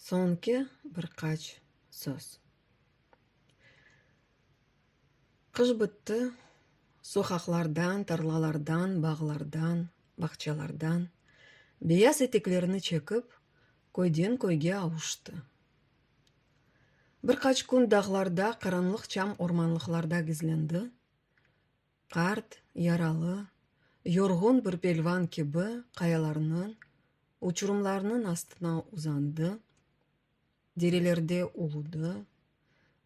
Soñki bir qaç söz. Qış bitti, soqaqlardan, tarlalardan, bağlardan, bağçalardan beyaz eteklerini çekip, köyden köyge avuştı. Bir qaç kün dağlarda, qaranlıq çam ormanlıqlarda gizlendi, Qart, yaralı, yorğun bir pelvan kibi qayalarnıñ, uçurımlarnıñ astına uzandı, derelerde uludı,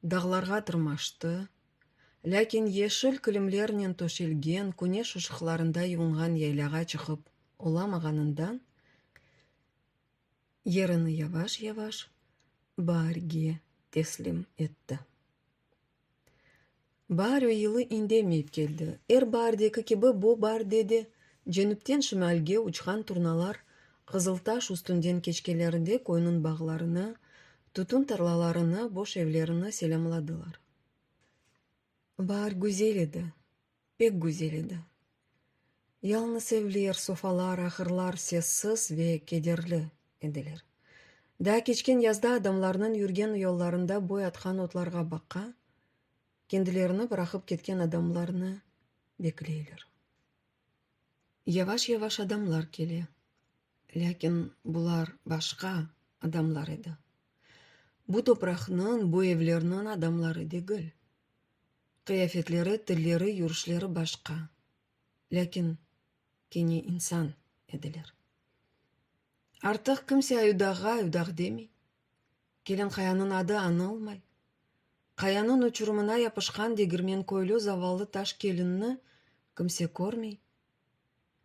dağlarğa tırmaştı, lâkin yeşil kilimlernen töşelgen, küneş ışıqlarında yuvunğan yaylağa çıqıp olamağanından, yerini yavaş-yavaş baarge teslim etti. Baar o yılı indemeyip keldi. Er baardeki kibi bu baarde de cenüpten şimalge uçqan turnalar Qızıltaş üstünden keçkenlerinde köyniñ bağlarını, tütün tarlalarını, boş evlerini selâmladılar. Baar güzel edi, pek güzel edi. Yalıñız evler, sofalar, ahırlar sessiz ve kederli ediler. Daa keçken yazda adamlarnıñ yürgen yollarında boy atqan otlarğa baqa, kendilerini bıraqıp ketken adamlarnı bekleyler. Yavaş-yavaş adamlar kele, lâkin bular başqa adamlar edi. Bu topraqnıñ, bu evlerniñ adamları degil. Qıyafetleri, tilleri, yürüşleri başqa, lâkin kene insan ediler. Artıq kimse Ayudağğa Ayudağ demey, Kelinqayanıñ adı añılmay. Qayanıñ uçurımına yapışqan degirmenköylü zavallı taş kelinni kimse körmey.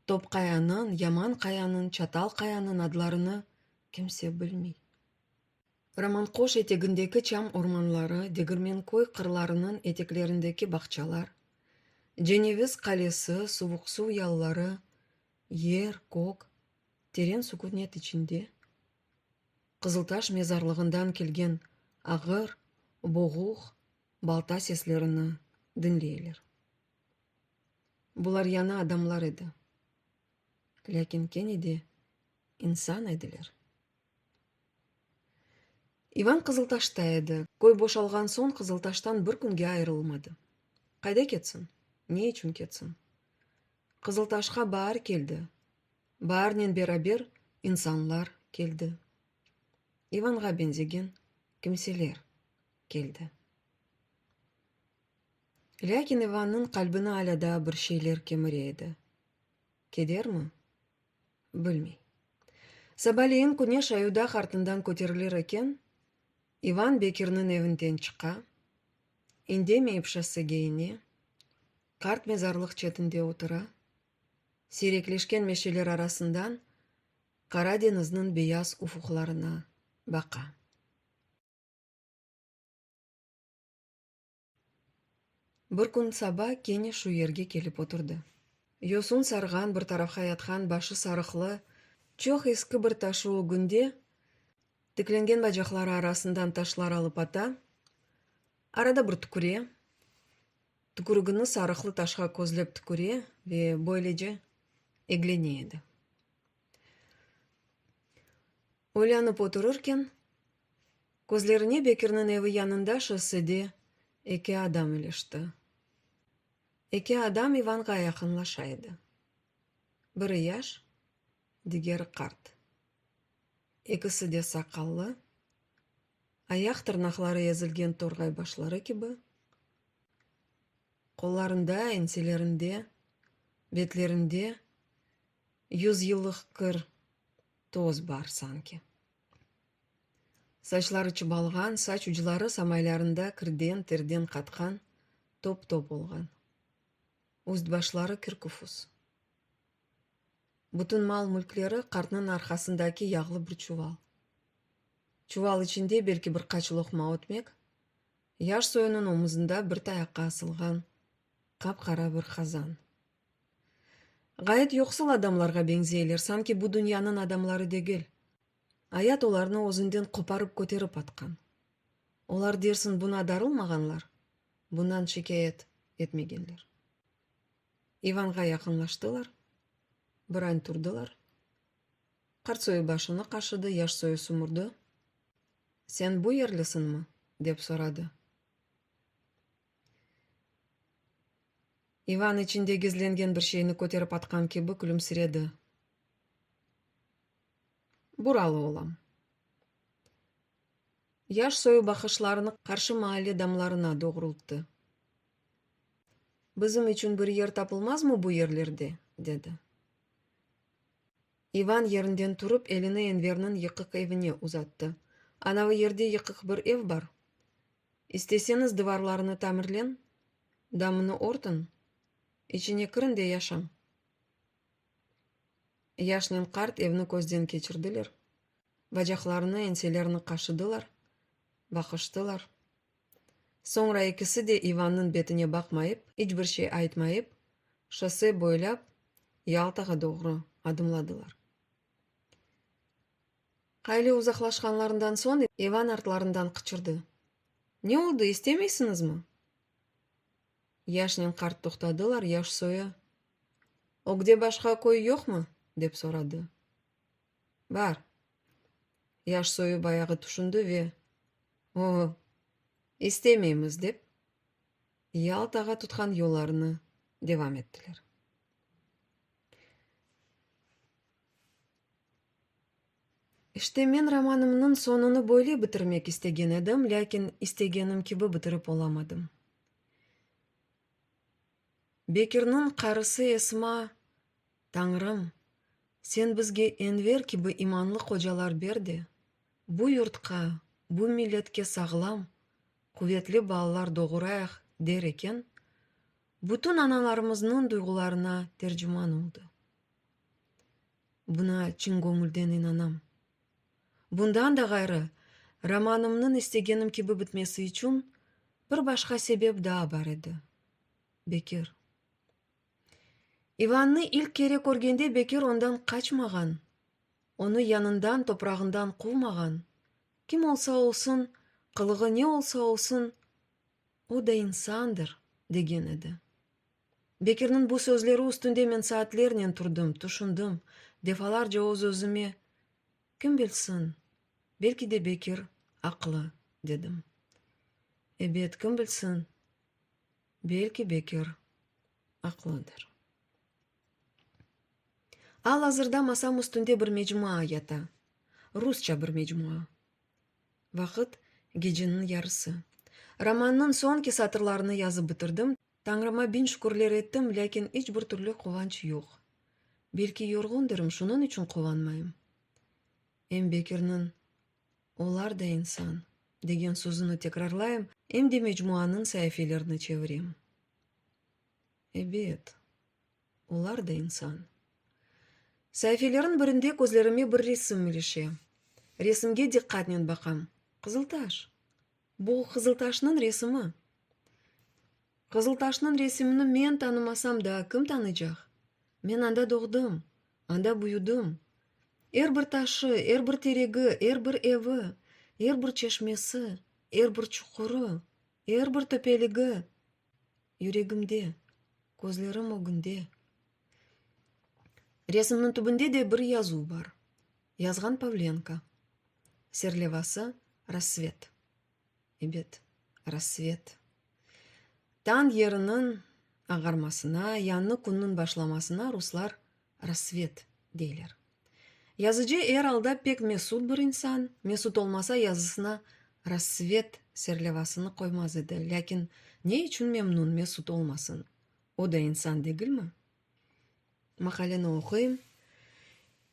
Topqayanıñ, Yamanqayanıñ, Çatalqayanıñ adlarını kimse bilmey. Romanqoş etegindeki çam ormanları, Degirmenköy qırlarınıñ eteklerindeki bağçalar, Ceneviz qalesi, Suvuqsuv yalıları, yer, kök, teren sukünet içinde, Qızıltaş mezarlığından kelgen ağır, boğuq balta seslerini diñleyler. Bular yañı adamlar edi, lâkin kene de insan ediler. İvan Qızıltaşta edi. Köy boşalğan soñ Qızıltaştan bir künge ayırılmadı. Qayda ketsin? Ne içün ketsin? Qızıltaşqa baar keldi. Baarnen beraber insanlar keldi. İvanğa beñzegen kimseler keldi. Lâkin İvannıñ qalbini alâ daa bir şeyler kemire edi. Kedermi? Bilmey. Sabaleyin küneş Ayudağ artından köterilir eken, İvan Bekirniñ evinden çıqa, indemeyip şossege ine, qart mezarlıq çetinde otura, siyrekleşken meşeler arasından Qara deñizniñ beyaz ufuqlarına baqa. Bir kün saba kene şu yerge kelip oturdı. Yosun sarğan, bir tarafqa yatqan, başı sarıqlı, çoq eski bir taşı ögünde, tiklengen bacaqları arasından taşlar alıp ata, arada bir tüküre, tükürigini sarıqlı taşqa közlep tüküre ve böylece eglene edi. Oylanıp oturırken, közlerine Bekirniñ evi yanında şossede eki adam ilişti. Eki adam İvanğa yaqınlaşa edi. Biri yaş, digeri qart. Ekisi de saqallı, ayaq tırnaqları ezilgen torğay başları kibi, qollarında, enselerinde, betlerinde yüzyıllıq kir, toz bar sanki. Saçları çıbalğan, saç ucları samaylarında kirden, terden qatqan, top-top olğan. Üst-başları kir-küfüs. Bütün mal-mülkleri qartnıñ arqasındaki yağlı bir çuval. Çuval içinde belki bir qaç loqma ötmek, yaş soyunıñ omuzında bir tayaqqa asılğan qap-qara bir qazan. Ğayet yoqsul adamlarğa beñzeyler, sanki bu dünyanıñ adamları degil. Ayat olarnı özünden qoparıp köterip atqan. Olar dersiñ buna darılmağanlar, bundan şikâyet etmegenler. İvanğa yaqınlaştılar, bir añ turdılar. Qart soyu başını qaşıdı, yaş soyu sümürdi. Sen bu yerlisiñmi? dep soradı. İvan içinde gizlengen bir şeyni köterip atqan kibi külümsiredi. Buralı olam. Yaş soyu baqışlarını qarşı maalle damlarına doğrulttı. Bizim içün bir yer tapılmazmı bu yerlerde? dedi. İvan yerinden turıp, elini Enverniñ yıqıq evine uzattı. Anavı yerde yıqıq bir ev bar. İsteseñiz dıvarlarını tamirleñ, damını örtüñ, içine kiriñ de yaşañ. Yaşnen qart evni közden keçirdiler, bacaqlarını, enselerini qaşıdılar, baqıştılar. Soñra ekisi de İvannıñ betine baqmayıp, iç bir şey aytmayıp, şosse boylap Yaltağa doğru adımladılar. Qayli uzaqlaşqanlarından soñ İvan artlarından qıçırdı, Ne oldı, istemeysiñizmi? Yaşnen qart toqtadılar, yaş soyu, Ögde başqa köy yoqmı? dep soradı. Bar. Yaş soyu bayağı tüşündi ve, O, istemeymiz, dep, Yaltağa tutqan yollarını devam ettiler. İşte, men romanımnıñ soñunı böyle bitirmek istegen edim, lâkin istegenim kibi bitirip olamadım. Bekirniñ qarısı Esma, Tañrım, sen bizge Enver kibi imanlı qocalar ber de, bu yurtqa, bu milletke sağlam, quvetli balalar doğurayıq der eken, bütün analarımıznıñ duyğularına terciman oldı. Buna çin göñülden inanam. Bundan da ğayrı, romanımnıñ istegenim kibi bitmesi içün bir başqa sebep daa bar edi, Bekir. İvannı ilk kere körgende Bekir ondan qaçmağan, onı yanından, toprağından quvmağan, kim olsa olsun, qılığı ne olsa olsun, o da insandır, degen edi. Bekirniñ bu sözleri üstünde men saatlernen turdım, tüşündim, defalarca öz-özüme, Kim bilsin, belki de Bekir aqlı, dedim. Ebet, kim bilsin, belki Bekir aqlıdır. Al-azırda masam üstünde bir mecmua yata, rusça bir mecmua. Vaqıt, geceniñ yarısı. Romannıñ soñki satırlarını yazıp bitirdim, Tañrıma biñ şükürler ettim, lâkin iç bir türlü quvanç yoq. Belki yorğundırım, şunıñ içün quvanmayım. Em Bekirniñ, Olar da insan, degen sözüni tekrarlayım, em de mecmuanıñ saifelerini çevirem. Ebet, olar da insan. Saifeleriñ birinde közlerime bir resim ilişe. Resimge diqqatnen baqam. Qızıltaş! Bu Qızıltaşnıñ resimi. Qızıltaşnıñ resimini men tanımasam daa kim tanıycaq? Men anda doğdım, anda büyüdim. Er bir taşı, er bir teregi, er bir evi, er bir çeşmesi, er bir çuqurı, er bir töpeligi yüregimde, közlerim ögünde. Resimniñ tübünde de bir yazuv bar. Yazğan Pavlenko. Serlevası, Rassvet. Ebet, rassvet. Tañ yeriniñ ağarmasına, yañı künniñ başlamasına ruslar rassvet deyler. Yazıcı er alda pek mesut bir insan, mesut olmasa yazısına Rassvet serlevasını qoymaz edi, lâkin ne içün memnun, mesut olmasın? O da insan degilmi? Maqaleni oquyım.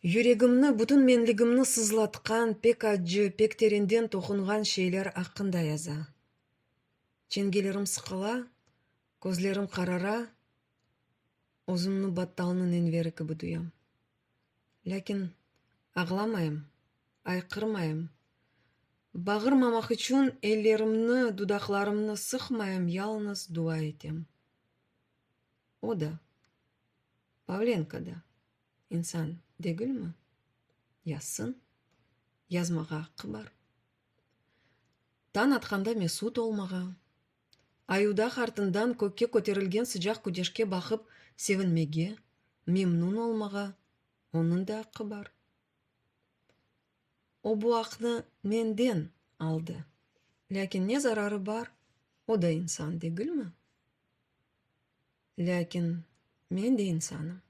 Yüregimni, bütün menligimni sızlatqan, pek accı, pek terenden toqunğan şeyler aqqında yaza. Çengelerim sıqıla, közlerim qarara, özümni battalnıñ Enveri kibi duyam. Lâkin ağlamayım, ayqırmayım. Bağırmamaq içün ellerimni, dudaqlarımnı sıqmayım, yalıñız dua etem. O da, Pavlenko da insan degilmi? Yazsın, yazmağa aqqı bar. Tañ atqanda mesut olmağa, Ayudağ artından kökke köterilgen sıcaq küneşke baqıp sevinmege, memnun olmağa onıñ da aqqı bar. O bu aqnı menden. Aldı. Lâkin ne zararı bar, o da insan degilmi? Lâkin men de insanım.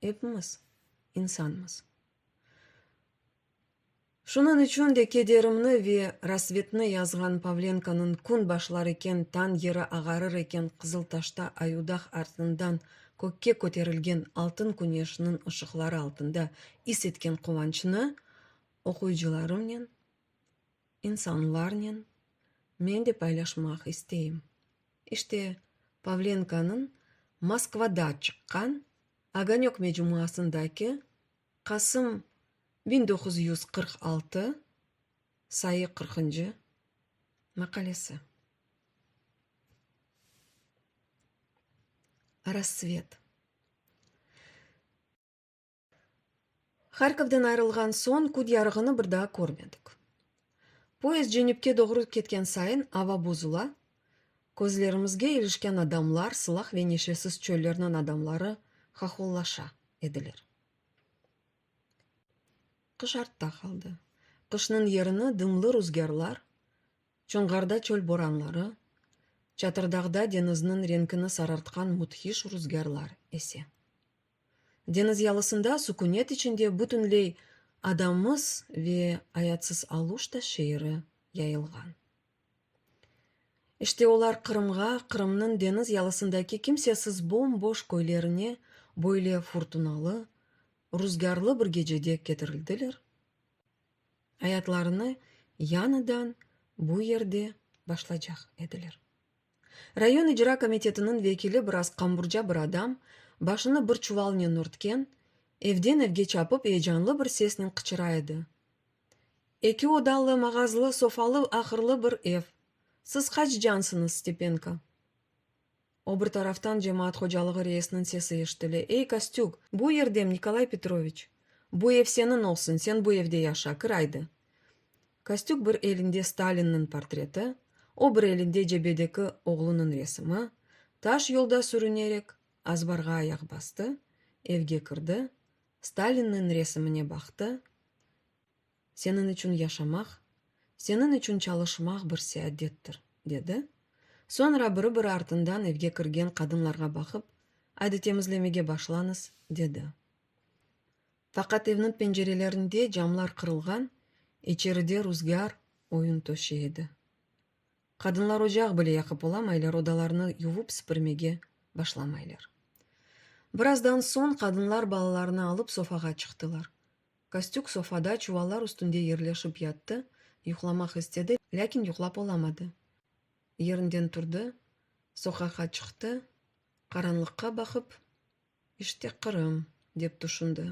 Epimiz insanmız. Şunıñ içün de kederimni ve Rassvetni yazğan Pavlenkonıñ kün başlar eken tañ yeri ağarır eken Qızıltaşta Ayudağ artından kökke köterilgen altın küneşniñ ışıqları altında is etken quvançnı oquyıcılarımnen, insanlarnen men de paylaşmaq isteyim. İşte, Pavlenkonıñ Moskvada çıqqan Ogonök mecmuasındaki Qasım 1946, sayı qırqıncı maqalesi. Rassvet. Harkovdan ayrılğan soñ kün yarığını bir daa körmedik. Poyezd cenüpke doğru ketken sayın ava bozula, közlerimizge ilişken adamlar, sılaq ve neşesiz çöllerniñ adamları hahollaşa ediler. Qış artta qaldı. Qışnıñ yerini dımlı ruzgârlar, Çonğarda çöl boranları, Çatırdağda deñizniñ renkini sarartqan müthiş ruzgârlar ese. Deñiz yalısında sükünet içinde bütünley adamız ve ayatsız Aluşta şeeri yayılğan. İşte olar Qırımğa, Qırımnıñ deñiz yalısındaki kimsesiz bom-boş köylerine böyle furtunalı, ruzgârlı bir gecede ketirildiler, ayatlarını yañıdan bu yerde başlacaq ediler. Rayon icra komitetiniñ vekili biraz qamburca bir adam, başını bir çuvalnen örtken, evden-evge çapıp eyecanlı bir sesnen qıçıra edi, Eki odalı, mağazlı, sofalı, ahırlı bir ev. Siz qaç cansıñız, Stepenko? O bir taraftan cemaat hocalığı reisiniñ sesi eşitile, Ey, Kostük, bu yerdem, Nikolay Petroviç! Bu ev seniñ olsun, sen bu evde yaşa, kir aydı! Kostük bir elinde Stalinniñ portreti, o bir elinde cebedeki oğlunıñ resimi, taş yolda sürünerek, azbarğa ayaq bastı, evge kirdi, Stalinniñ resimine baqtı, Seniñ içün yaşamaq, seniñ içün çalışmaq bir seadettir, dedi. Soñra biri-biri artından evge kirgen qadınlarğa baqıp, Aydı temizlemege başlañız, dedi. Faqat evniñ pencerelerinde camlar qırılğan, içeride ruzgâr oyun töşey edi. Qadınlar ocaq bile yaqıp olamaylar, odalarnı yuvıp-sipirmege başlamaylar. Birazdan soñ qadınlar balalarını alıp sofağa çıqtılar. Kostük sofada çuvallar üstünde yerleşip yattı, yuqlamaq istedi, lâkin yuqlap olamadı. Yerinden turdı, soqaqqa çıqtı, qaranlıqqa baqıp, İşte Qırım, dep tüşündi.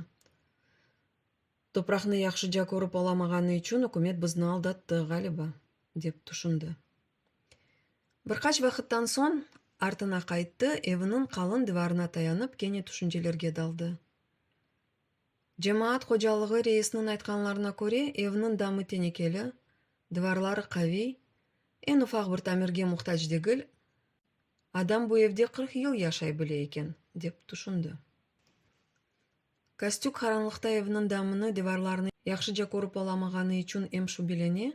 Topraqnı yahşıca körip olamağanı içün ükümet bizni aldattı, ğaliba, dep tüşündi. Bir qaç vaqıttan soñ artına qayttı, eviniñ qalın divarına tayanıp kene tüşüncelerge daldı. Cemaat hocalığı reisiniñ aytqanlarına köre, evniñ damı tenekeli, divarları qaviy, eñ ufaq bir tamirge muhtac degil, adam bu evde 40 yıl yaşay bile eken, dep tüşündi. Kostük qaranlıqta evniñ damını, divarlarını yahşıca körip olamağanı içün em şübelene,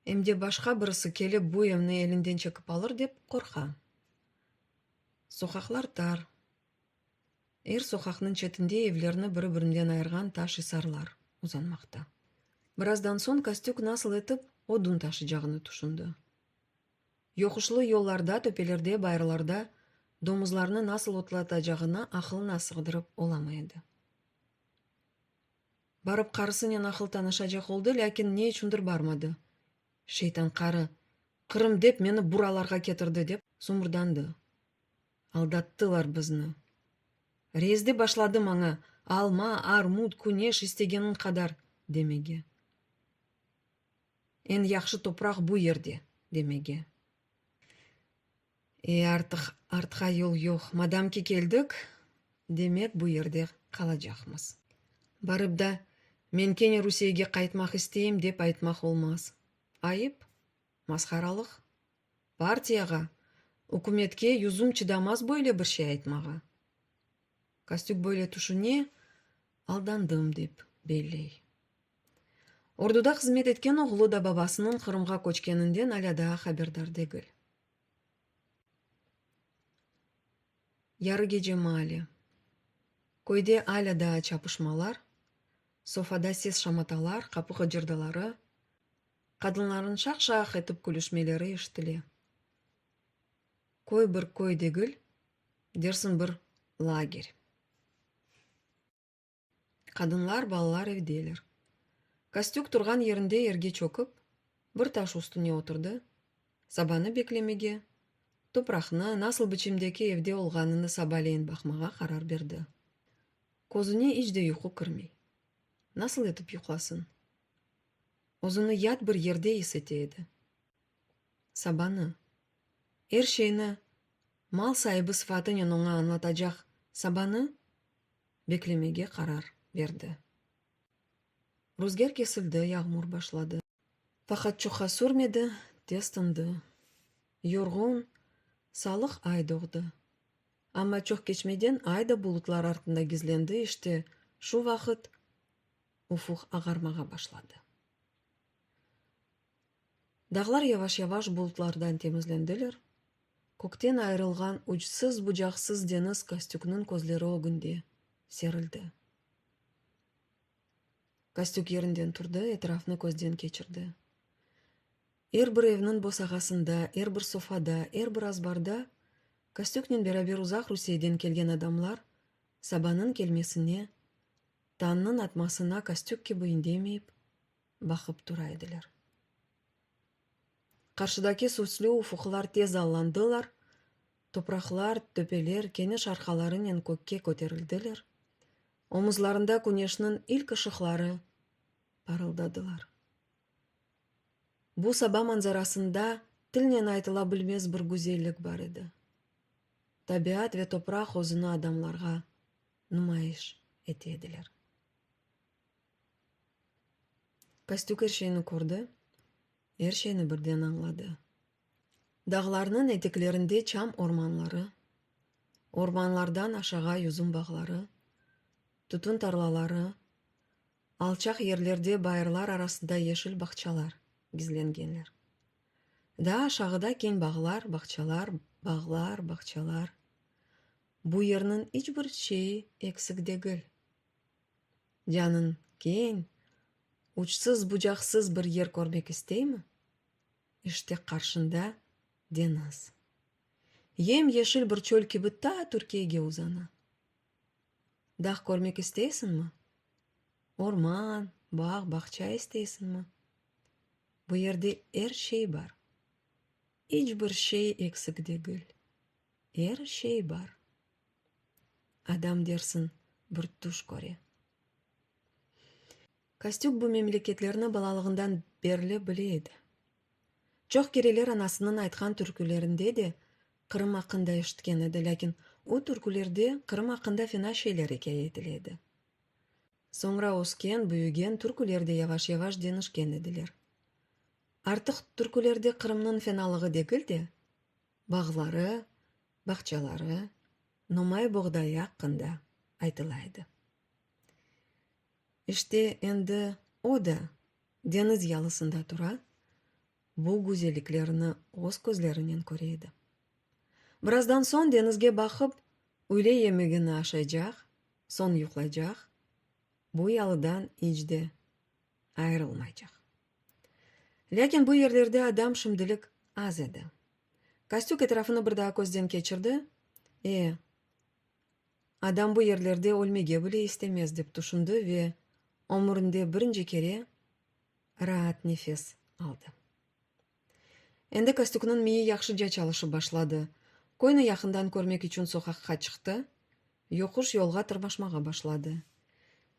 em de başqa birisi kelip bu evni elinden çekip alır dep qorqa. Soqaqlar tar. Er soqaqnıñ çetinde evlerni biri-birinden ayırğan taş isarlar uzanmaqta. Birazdan soñ Kostük nasıl etip odun taşıycağını tüşündi. Yoquşlı yollarda, töpelerde, bayırlarda domuzlarnı nasıl otlatacağını aqılına sığdırıp olamay edi. Barıp qarısınen aqıl tanışacaq oldı, lâkin ne içündir barmadı. Şeytan qarı, Qırım dep meni buralarğa ketirdi, dep sumırdandı. Aldattılar bizni. Reis de başladı maña, alma, armut, küneş istegeniñ qadar, demege. Eñ yahşı topraq bu yerde, demege. E, artıq artqa yol yoq, madamki keldik, demek bu yerde qalacaqmız. Barıp da, men kene Rusiyege qaytmaq isteyim, dep aytmaq olmaz. Ayıp, masharalıq. Partiyağa, ükümetke yüzüm çıdamaz böyle bir şey aytmağa. Kostük böyle tüşüne, aldandım dep belley. Orduda hızmet etken oğlu da babasınıñ Qırımğa köçkeninden alâ daa haberdar degil. Yarı gece maali. Köyde alâ daa çapışmalar, sofada ses-şamatalar, qapı ğıcırdıları, qadınlarnıñ şaq-şaq etip külüşmeleri eşitile. Köy bir köy degil, dersiñ bir lager. Qadınlar, balalar evdeler. Kostük turğan yerinde yerge çökip, bir taş üstüne oturdı, sabanı beklemege, topraqnı, nasıl biçimdeki evde olğanını sabaleyin baqmağa qarar berdi. Közüne iç de yuqu kirmey. Nasıl etip yuqlasın? Özüni yat bir yerde is ete edi. Sabanı, er şeyni mal saibi sıfatınen oña añlatacaq sabanı beklemege qarar berdi. Ruzgâr kesildi, yağmur başladı. Faqat çoqqa sürmedi, tez tındı. Yorğun, salıq ay doğdı. Amma çoq keçmeden ay da bulutlar artında gizlendi, işte, şu vaqıt ufuq ağarmağa başladı. Dağlar yavaş-yavaş bulutlardan temizlendiler, kökten ayırılğan ucsız-bucaqsız deñiz Kostükniñ közleri ögünde serildi. Kostük yerinden turdı, etrafnı közden keçirdi. Er bir evniñ bosağasında, er bir sofada, er bir azbarda Kostüknen beraber uzaq Rusiyeden kelgen adamlar sabanıñ kelmesine, tañnıñ atmasına Kostük kibi indemeyip, baqıp tura ediler. Qarşıdaki süslü ufuqlar tez allandılar, topraqlar, töpeler keniş arqalarınen kökke köterildiler, omuzlarında küneşniñ ilk ışıqları parıldadılar. Bu saba manzarasında tilnen aytıla bilmez bir güzellik bar edi. Tabiat ve topraq özüni adamlarğa numayış ete ediler. Kostük er şeyni kördi, er şeyni birden añladı. Dağlarnıñ eteklerinde çam ormanları, ormanlardan aşağa yüzüm bağları, tütün tarlaları, alçaq yerlerde bayırlar arasında yeşil bağçalar gizlengenler. Daa aşağıda keñ bağlar, bağçalar, bağlar, bağçalar. Bu yerniñ iç bir şeyi eksik degil. Canıñ keñ, uçsız-bucaqsız bir yer körmek isteymi? İşte qarşında deñiz. Yem-yeşil bir çöl kibi ta Türkiyege uzana. Dağ körmek isteysiñmi? Orman, bağ, bağça isteysiñmi? Bu yerde er şey bar. İç bir şey eksik degil. Er şey bar. Adam dersiñ bir tüş köre. Kostük bu memleketlerni balalığından berli bile edi. Çoq kereler anasınıñ aytqan türkülerinde de Qırım aqqında eşitken edi, lâkin o türkülerde Qırım aqqında fena şeyler ikâye etile edi. Soñra ösken, büyügen türküler de yavaş-yavaş deñişken ediler. Artıq türkülerde Qırımnıñ fenalığı degil de, bağları, bağçaları, nomay boğdayı aqqında aytıla edi. İşte, endi o da deñiz yalısında tura, bu güzelliklerni öz közlerinen köre edi. Birazdan soñ deñizge baqıp, üyle yemegini aşaycaq, soñ yuqlaycaq, bu yalıdan iç de ayırılmaycaq. Lâkin bu yerlerde adam şimdilik az edi. Kostük etrafını bir daa közden keçirdi, E, adam bu yerlerde ölmege bile istemez, dep tüşündi ve ömürinde birinci kere raat nefes aldı. Endi Kostükniñ miyi yahşıca çalışıp başladı. Köyni yaqından körmek içün soqaqqa çıqtı, yoquş yolğa tırmaşmağa başladı.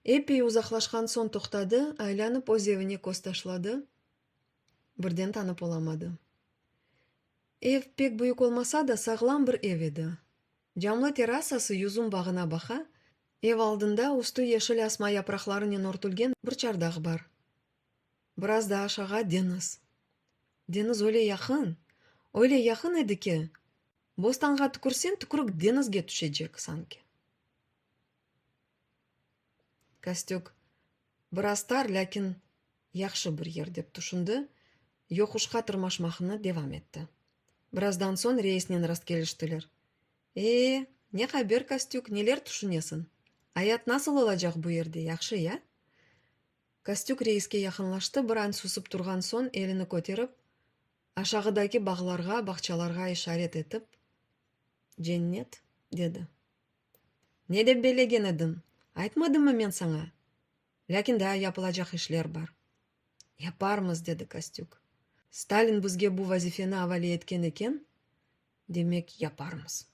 Eppeyi uzaqlaşqan soñ toqtadı, aylanıp öz evine köz taşladı, birden tanıp olamadı. Ev pek büyük olmasa da, sağlam bir ev edi. Camlı terasası yüzüm bağına baqa, ev aldında üstü yeşil asma yapraqlarınen örtülgen bir çardaq bar. Biraz da aşağa deñiz. Deñiz öyle yaqın, öyle yaqın edi ki, bostanğa tükürseñ, tükürik deñizge tüşecek sanki. Kostük, biraz tar, lâkin. Yahşı bir yer, dep tüşündi, yoquşqa tırmaşmaqnı devam etti. Birazdan soñ reisnen rastkeliştiler. E-e, ne haber, Kostük, neler tüşünesiñ? Ayat nasıl olacaq bu yerde, yahşı ya? Kostük reiske yaqınlaştı, bir an susıp turğan soñ elini köterip, aşağıdaki bağlarğa, bağçalarğa işaret etip, Cennet, dedi. Ne dep bellegen ediñ? Aytmadımmı men saña? Lâkin daa yapılacaq işler bar. Yaparmız, dedi Kostük. Stalin bizge bu vazifeni avale etken eken, demek yaparmız.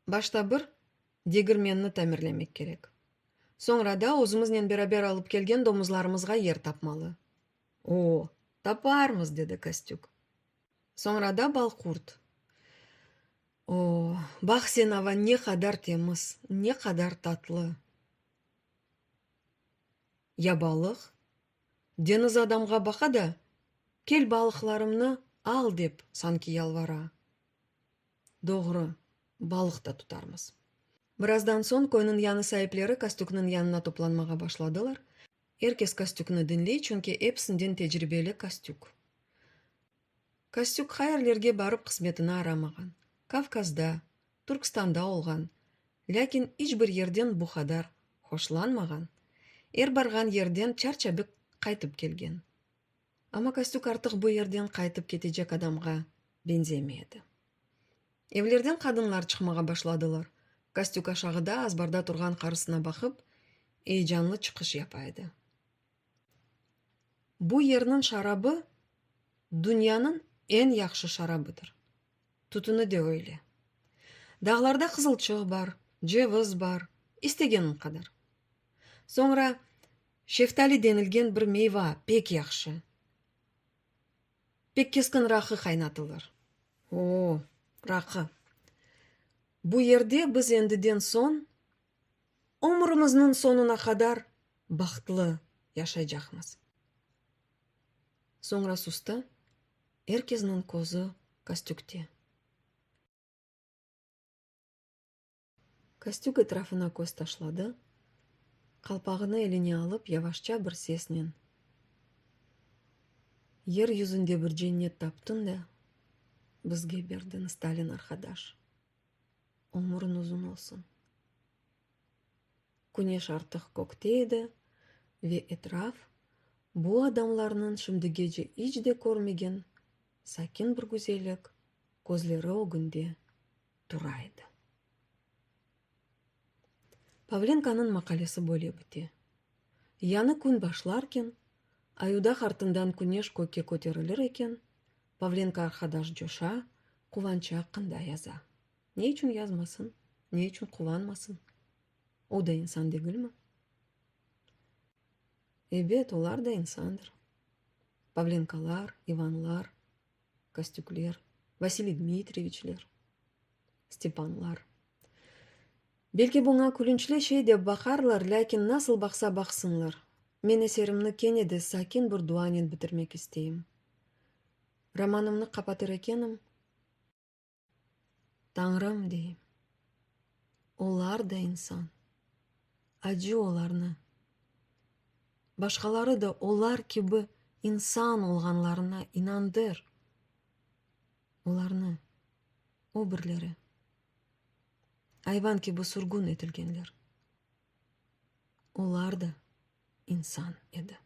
Başta bir degirmenni tamirlemek kerek. Soñra da özümiznen beraber alıp kelgen domuzlarımızğa yer tapmalı. O, taparmız, dedi Kostük. Soñra da balqurt. O, baq sen ava ne qadar temiz, ne qadar tatlı. Ya balıq? Deñiz adamğa baqa da, kel balıqlarımnı al dep sanki yalvara. Doğru, balıq da tutarmız. Birazdan soñ köyniñ yañı saipleri Kostükniñ yanına toplanmağa başladılar. Er kes Kostükni diñley, çünki episinden tecribeli Kostük. Kostük qayerlerge barıp qısmetini aramağan. Kavkazda, Türkstanda olğan, lâkin iç bir yerden bu qadar hoşlanmağan, er barğan yerden çar-çabik qaytıp kelgen. Amma Kostük artıq bu yerden qaytıp ketecek adamğa beñzemey edi. Evlerden qadınlar çıqmağa başladılar. Kostük aşağıda, azbarda turğan qarısına baqıp, eyecanlı çıqış yapa edi. Bu yerniñ şarabı dünyanıñ eñ yahşı şarabıdır. Tütüni de öyle. Dağlarda qızılçıq bar, ceviz bar, istegeniñ qadar. Soñra, şeftali denilgen bir meyva pek yahşı. Pek keskin raqı qaynatılır. O, raqı! Bu yerde biz endiden soñ, ömrümizniñ soñuna qadar bahtlı yaşaycaqmız. Soñra sustı, er kesniñ közü Kostükte. Kostük etrafına köz taşladı, qalpağını eline alıp, yavaşça bir sesnen, Yer yüzünde bir cennet taptıñ da, bizge berdiñ, Stalin arqadaş. Ömüriñ uzun olsun. Küneş artıq kökte edi ve etraf, bu adamlarnıñ şimdigece iç de körmegen sakin bir güzellik közleri ögünde tura edi. Pavlenkonıñ maqalesi böyle bite, Yañı kün başlarken, Ayudağ artından küneş kökke köterilir eken, Pavlenko arqadaş coşa, quvançı aqqında yaza. Ne içün yazmasın, ne içün quvanmasın? O da insan degilmi? Ebet, olar da insandır. Pavlenkolar, İvanlar, Kostükler, Vasiliy Dmitriyeviçler, Stepanlar. Belki buña külünçli şey dep baqarlar, lâkin nasıl baqsa baqsınlar, men eserimni kene de sakin bir duanen bitirmek isteyim. Romanımnı qapatır ekenim, Tañrım, deyim, olar da insan, acı olarnı, başqaları da olar kibi insan olğanlarına inandır olarnı, o birleri, ayvan kibi sürgün etilgenler, olar da insan edi.